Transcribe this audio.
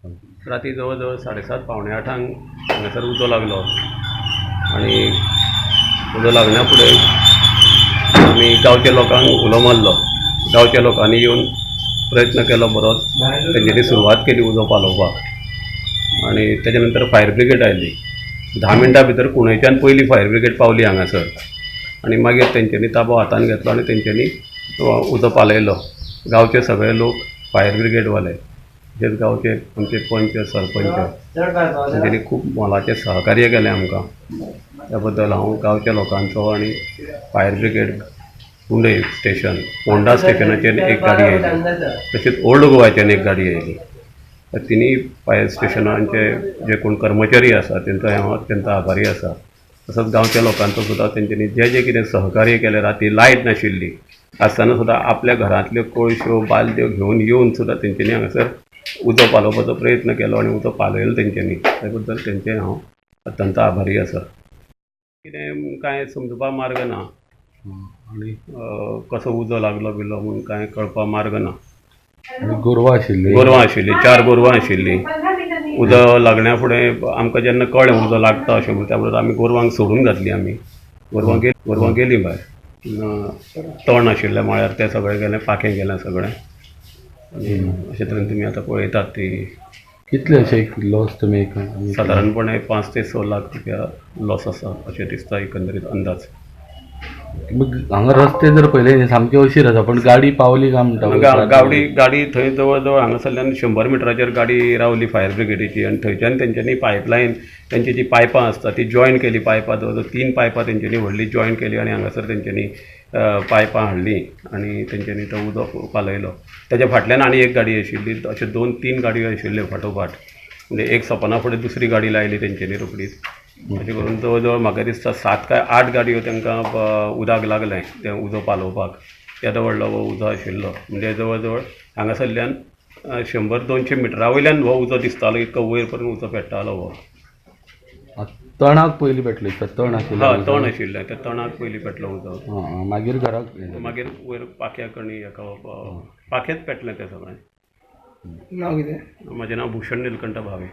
राती जवळ जवळ 7:30 7:45 हांगासर उजो लागलो आनी उजो लागना फुडें आमी गांवच्या लोकांक उलो मारलो. गांवच्या लोकांनी येवन प्रयत्न केलो बरोच, तेंच्यांनी सुरवात केली उजो पालोवपाक आनी तेच्या नंतर फायर ब्रिगेड आयली. 10 मिनटां भितर कुंडयच्यान पयली फायर ब्रिगेड पावली हांगासर आनी मागीर तेंच्यांनी ताबो हातान घेतलो आनी तेंच्यांनी उजो पालयलो. गांवचे सगळे लोक, फायर ब्रिगेडवाले, तशेंच गांवचे आमचे पंच, सरपंच तेंच्यांनी खूब मोलाचें सहकार्य केलें आमकां. त्या बद्दल हांव गांवच्या लोकांचो आनी fire brigade Kundai station, Ponda स्टेशनाचेर एक गाडी आयली, तशेंच ओल्ड गोवाच्यान एक गाडी आयली. तिनूय फायर स्टेशनांचे जे कोण कर्मचारी आसा तेंचो हांव अत्यंत आभारी आसा. तसोच गांवच्या लोकांचो सुद्दां, तेंच्यांनी जें जें कितें सहकार्य केलें, राती लायट नाशिल्ली आसतना सुद्दां आपल्या घरांतल्यो कोळश्यो, बालद्यो घेवन येवन सुद्दां तेंच्यांनी हांगासर उजो पालोवपाचो प्रयत्न केलो आनी उजो पालयलो तेंच्यांनी. त्या बद्दल तेंचे हांव अत्यंत आभारी आसा. कितें कांय समजुपा मार्ग ना आनी कसो उजो लागलो बिलो म्हूण कांय कळपा मार्ग ना. गोरवां आशिल्ली? गोरवां आशिल्ली, 4 गोरवां आशिल्लीं. उजो लागण्या फुडें आमकां जेन्ना कळ्ळें उजो लागता अशें म्हूण, त्या बरोबर आमी गोरवांक सोडून घातली. आमी गोरवां गेलीं भायर. तण आशिल्लें मळ्यार तें सगळें गेलें, पाखें गेलें सगळें. आनी अशे तरेन तुमी आतां पळयतात ती. कितले अशे लॉस तुमी? सादारणपणे 5 ते 6 लाख रुपया लॉस आसा अशें दिसता एकंदरीत अंदाज. हांगा रस्ते जर पळयले सामके अशीर आसा, पण गाडी पावली काय म्हणटा? गाडी थंय जवळ जवळ हांगासरल्यान 100 मिटराचेर गाडी रावली फायर ब्रिगेडीची आनी थंयच्यान तेंच्यांनी पायपलायन, तेंची जी पायपां आसता ती जॉयन केली. पायपां जवळ जवळ 3 पायपां तेंच्यांनी व्हडली जॉयन केली आनी हांगासर तेंच्यांनी पायपां हाडली आनी तेंच्यांनी तो उजो पालयलो. तेच्या फाटल्यान आनी एक गाडी आशिल्ली, अश्यो 2-3 गाडयो आशिल्ल्यो फाटोफाट. म्हणजे एक सोंपना फुडें दुसरी गाडी लायली तेंच्यांनी रोखडीच. अशें करून जवळ जवळ म्हाका दिसता 7 काय 8 गाडयो तांकां उदक लागलें तें उजो पालोवपाक. येदो व्हडलो हो उजो आशिल्लो, म्हणजे जवळ जवळ हांगासरल्यान 100-200 मिटरा वयल्यान हो उजो दिसतालो, इतको वयर पर्यंत उजो पेट्टालो हो. तणाक पयलीं पेटलो दिसता? तण आशिल्लें? हय, तण आशिल्लें, त्या तणाक पयलीं पेटलो उजो. मागीर घराक? मागीर वयर पाख्याक आनी हेका पाखेंच पेटलें तें सगळें. नांव कितें? म्हाजें नांव भूषण निलकंठ भावे.